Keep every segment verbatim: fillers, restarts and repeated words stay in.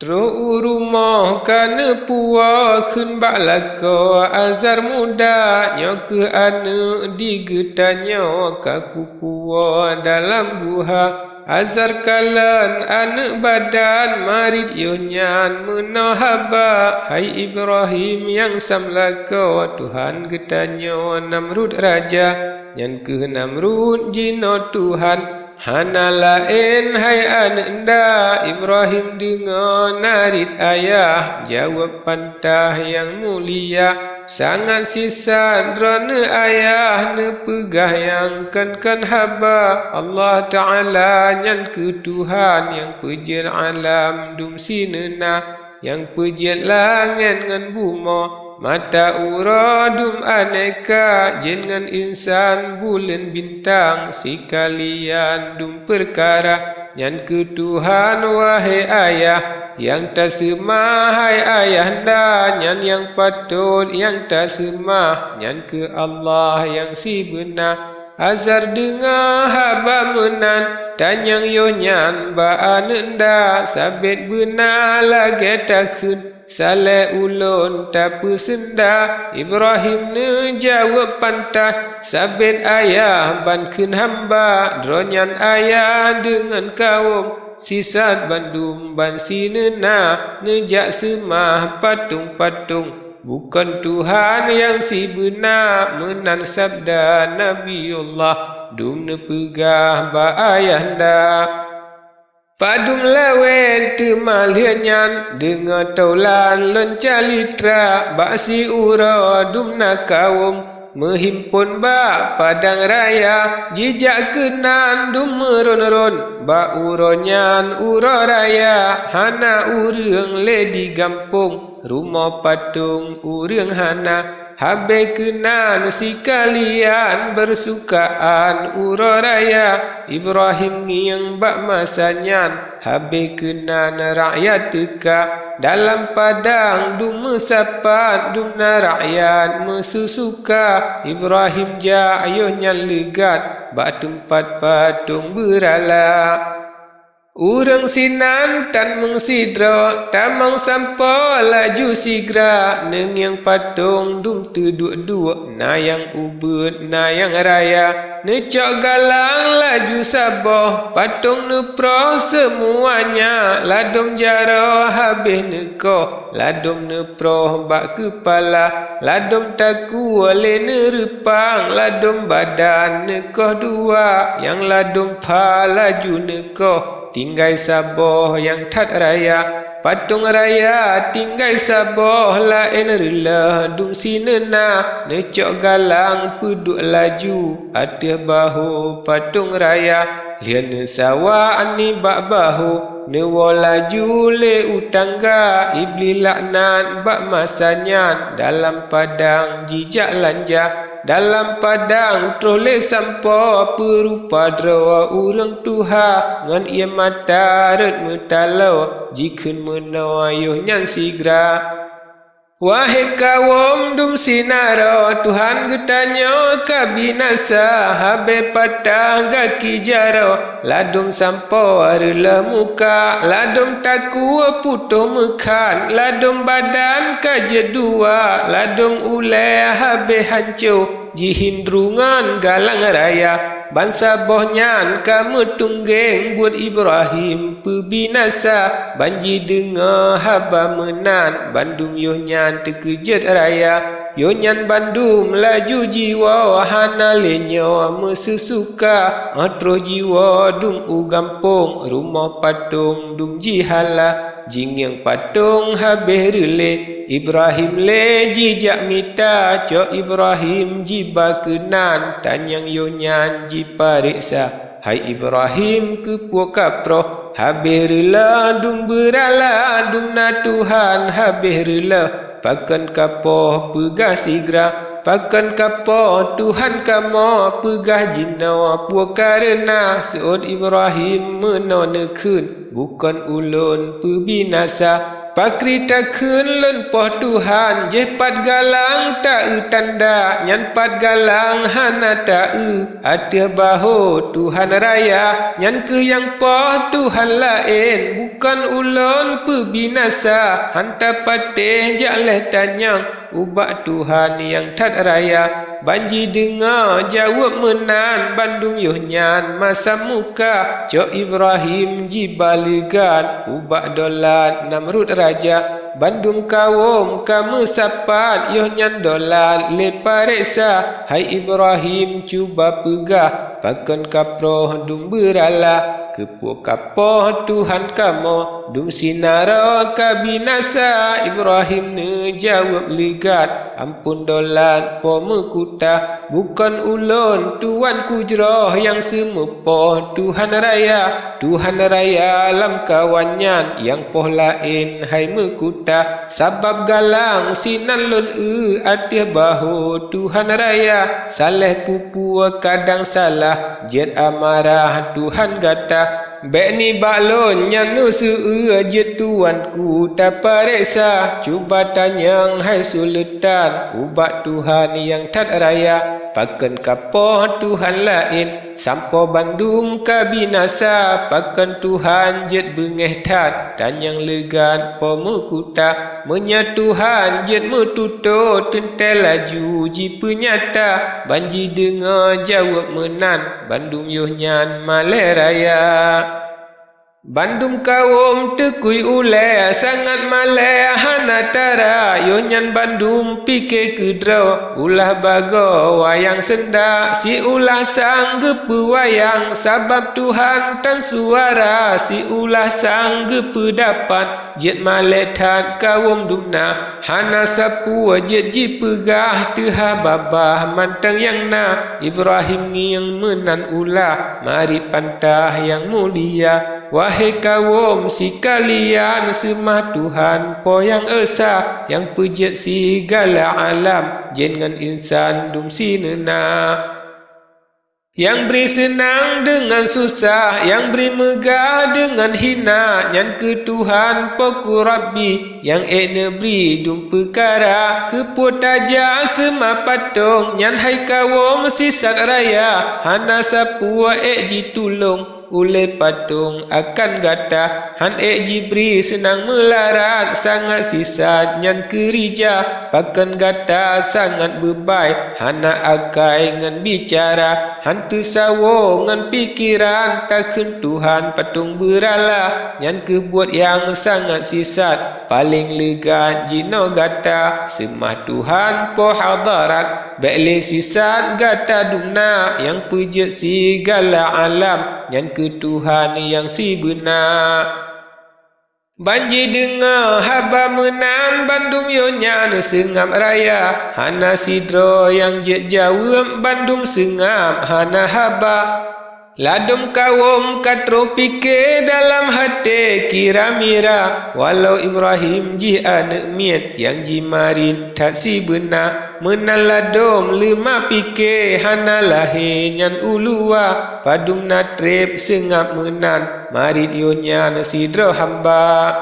Troh u rumoh ka neupuwoe kheun bak lakoe, Azar muda nyoe kheueh aneuëk di geutanyoe ka kupuwoe dalam guha. Azar kalon aneuëk badan marit yoh nyan meunoe haba, hai Ibrahim nyang sam lakoe, Tuhan geutanyoe Namrud raja, nyan kheueh Namrud jinoe Tuhan. Hana laén hai aneuëk nda, Ibrahim deungoe narit ayah, jaweueb pantah nyang mulia. Sangat sisat droeneueh ayah neupeugah nyang kon-kon haba. Allah Ta'ala nyan kheueh Tuhan nyang peujeuet alam dum sineuna, nyang peujeuet langét ngon bumoe. Mata uroe dum aneka, jén ngon insan, buleuen bintang, sikalian dum peukara. Nyan kheueh Tuhan, wahé ayah, nyang taseumah hai ayah nda, nyan nyang patot nyang taseumah, nyan kheueh Allah nyang sibeuna. Azar deungoe haba meunan, tanyong yoh nyan bak aneuëk nda, sabét beuna lagée takheun, salée ulôn tapeuseunda. Ibrahim neujaweueb pantah, sabét ayah ban kheun hamba, droe nyan ayah deungon kawöm, sisat bandum ban sineuna, neujak seumah patong-patong. Bukon Tuhan nyang sibeuna, meunan sabda Nabiullah, dum neupeugah bak ayah nda. Padum lawét teuma lheueh nyan, deungoe taulan lôn calitra, bak siuroe dum na kawöm, meuhimpon bak padang raya, jijak keunan dum meuron-ron, bak uroe nyan uroe raya, hana ureuëng lé di gampông. Rumoh patong ureuëng hana, habéh keunan sikalian beusukaan uroe raya. Ibrahim ngieng bak masa nyan, habéh keunan rakyat teuka. Dalam padang dum meusapat, dum na rakyat meususuka. Ibrahim jak yoh nyan leugat bak teumpat patong beurala. Ureuëng sinan tan meusidroe, tamong sampoe laju sigra, neungieng patong dum teuduek-duek, na nyang ubeuet, na nyang raya. Neucok galang laju saboh, patong neuproh seumuanya, ladom jaroe habéh neukoh, ladom neuproh bak keupala, ladom takue lé neureupang, ladom badan neukoh dua, nyang ladom pha laju neukoh. Tinggai saboh nyang that raya, patong raya tinggai saboh, laén reuloh dum sineuna. Neucok galang peuduek laju ateueh bahô patong raya, lheueh neusawa nibak bahô, neuwoe laju lé u tangga. Iblih laknat bak masa nyan, dalam padang jijak lanja. Dalam padang troh lé sampoe, peurupa droe ureuëng tuha, ngon ié mata rhot meutaloe, jikheun meunoe yoh nyan sigra. Wahé kawöm dum sinaroe, Tuhan geutanyoe ka binasa, habéh patah gaki jaroe, ladom sampoe reuloh muka, ladom takue putôh meukhan, ladom badan ka jeuet dua, ladom ulée habéh hanco, jihindru ngon galang raya. Bansaboh nyan ka meutunggeng buet Ibrahim peubinasa, ban jideungoe haba meunan, bandum yoh nyan teukeujot raya. Yoh nyan bandum laju jiwoe, hana lé nyoe meususuka. Óh troh jiwoe dum u gampông, rumoh patong dum jihala, jingieng patong habéh reulée. Ibrahim lé jijak mita, cok Ibrahim jiba keunan, tanyong yoh nyan jipareksa. Hai Ibrahim, keupeue kaproh? Habéh reulée dum beurala, dum na Tuhan habéh reulée. Pakon kapoh peugah sigra? Pakon kapoh Tuhan kamoe peugah jinoe? Peue kareuna seuôt Ibrahim meunoe neukheun, bukon ulôn peubinasa. Pakri takheun lôn poh Tuhan, jéh pat galang taeu tanda, nyan pat galang hana taeu ateueh bahô Tuhan raya, nyan kheueh nyang poh Tuhan laén, bukon ulôn peubinasa, han tapatéh jak lheueh tanyong ubak Tuhan nyang that raya. Ban jideungoe jaweueb meunan bandum yoh nyan masam muka, cok Ibrahim jiba leugat ubak dolat Namrud raja. Bandum kawöm ka meusapat yoh nyan dolat lé pareksa, hai Ibrahim cuba peugah pakon kaproh dum beurala. Keupeue kapoh Tuhan kamoe dum sinaroe ka binasa? Ibrahim neujaweueb leugat, ampon dolat po meukuta, bukon ulôn tuanku jroh nyang seumeupoh Tuhan raya. Tuhan raya lamkawan nyan nyang poh laén hai meukuta, sabab galang sinan lôn eu ateueh bahô Tuhan raya. Saléh pupue kadang salah, jeuet amarah Tuhan gata. Bék nibak lôn nyan neuseueu jeuet tuanku tapareksa, cuba tanyong hai suleutan ubak Tuhan nyang that raya, pakon kapoh Tuhan laén sampoe bandum ka binasa? Pakon Tuhan jeuet beungéh that tanyong leugat po meukuta? Meunyoe Tuhan jeuet meututoe teuntée laju jipeunyata, ban jideungoe jaweueb meunan bandum yoh nyan malée raya. Bandum kawöm teukui ulée sangat malée hana tara, yoh nyan bandum pike keudroe ulah bagoe wayang seundak, siulah sang geupeuwayang sabab Tuhan tan suara, siulah sang geupeudapat jeuet malée that kawöm dum na. Hana sapeue jeuet jipeugah teuhah babah mantong nyang na. Ibrahim ngieng meunan ulah marit pantah nyang mulia. Wahé kawöm sikalian, seumah Tuhan Po nyang esa, nyang peujeuet sigala alam, jén ngon insan dum sineuna. Nyang bri seunang deungon susah, nyang bri meugah deungon hina, nyan kheueh Tuhan Poku Rabbi, nyang ék neubri dum peukara. Keupeue tajak seumah patong, nyan hai kawöm sisat raya, hana sapeue ék jitulông ulée patong akan gata. Han ék jibri seunang meularat, sangat sisat nyan keurija. Pakon gata sangat beubai, hana akai ngon bicara, han teusawoe ngon pikeran, takheun Tuhan patong beurala, nyan kheueh buet nyang sangat sisat. Paleng leugat jinoe gata, seumah Tuhan Po Hadarat. Bék lé sisat gata dum na, nyang peujeuet sigala alam, nyan kheueh Tuhan nyang sibeuna. Ban jideungoe haba meunan, bandum yoh nyan seungab raya, hana sidroe nyang jeuet jaweueb, bandum seungab hana haba. Ladôm kawöm ka troh pike dalam até kira-mira, walau Ibrahim jih aneuëk miet nyang jimarit that sibeuna. Meunan ladôm leumah pike, hana lahé nyan uluwa, padum na treb seungab meunan, marit yoh nyan sidroe hamba.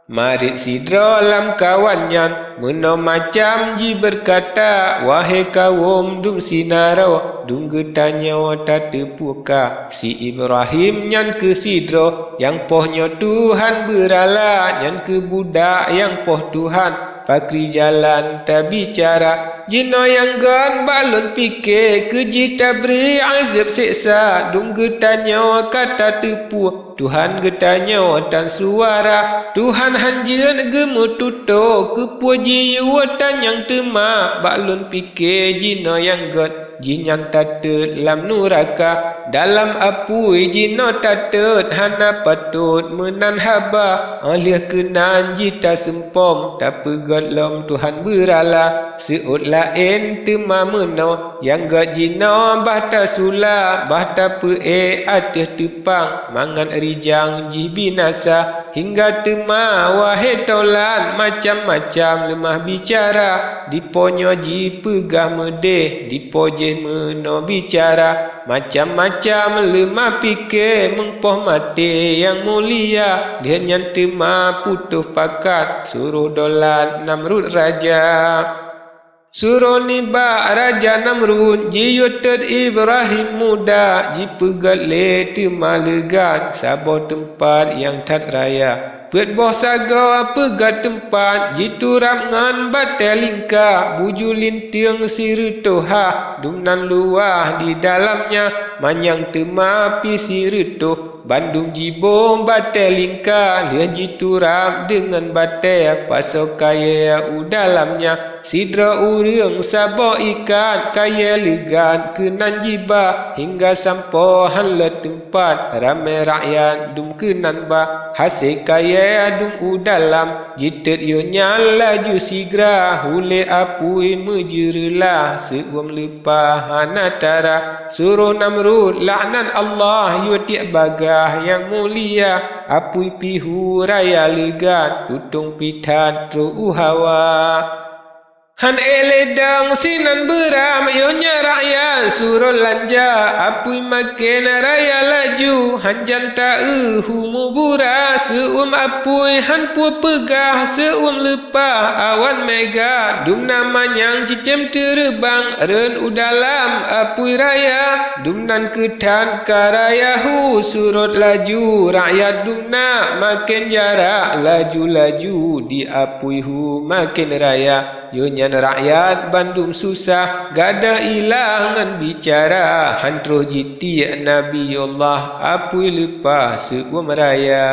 Marit sidroe lamkawan nyan meunoe macam jibeurkata, "Wahé kawöm dum sinaroe, dum geutanyoe tateupeue ka, si Ibrahim nyan kheueh sidroe, nyang poh nyoe Tuhan beurala, nyan kheueh budak nyang poh Tuhan, pakri jalan tabicara." Jinoe nyang gét bak lôn pike, keu jih tabri azeueb seksa, dum geutanyoe ka tateupeue. Tuhan geutanyoe tan suara, Tuhan han jeuet geumeututoe, keupeue jiyue tanyong teuma? Bak lôn pike jinoe nyang gét, jihnyan tateut lam nuraka. Dalam apui jinoe tateut, hana patot meunan haba. Óh lheueh keunan jih taseumpom, tapeugét lom Tuhan beurala. Seuôt laén teuma meunoe, nyang gét jinoe bah tasula, bah tapeuék ateueh teupang, mangat rijang jih binasa. Hingga teuma, wahé tolan, macam-macam leumah bicara, dipo nyoe jipeugah meudeh, dipo jéh meunoe bicara. Macam-macam leumah pike meung poh maté nyang mulia, lheueh nyan teuma putôh pakat suroh dolat Namrud raja. Suroh nibak Raja Namrud jiyue teuet Ibrahim muda, jipeugét lé teuma leugat saboh teumpat nyang that raya. Peuet boh sagoe peugét teumpat jiturab ngon batée lingka, buju linteung sireutôh ha, dumnan luwah di dalam nyan, manyang teuma pih sireutôh. Bandum jiboh batée lingka lheueh jiturab deungon batée, pasoe kayée u dalam nyan. Sidroe ureuëng saboh ikat kayée leugat keunan jiba, hingga sampoe hán le teumpat ramé rakyat dum keunan ba. Hase kayée dum u dalam, jiteuet yôh nyan laju sigra, hulée apui meujeureulah seuuem leupah hana tara. Suroh Namrud laknat Allah yôh tiek bagaih nyang mulia, apui pih hu raya leugat, tutong pih that troh u hawa. Hán ék lé dong sinan beuram, yôh nyan rakyat surot lanja. Apui maken raya laju, hán jan taeu hu mubura. Seuuem apui hán peue peugah, seuuem leupah awan meuga. Dumnan manyang cicém teureubang, rhön u dalam apui raya. Dumnan keuh that ka raya hu surot laju, rakyat dumnan maken jarak, laju-laju di apui hu maken raya. Yôh nyan rakyat bandum susah, gadôh ilah ngon bicara, hán troh jitiek Nabiullah, apui leupah seuuem raya.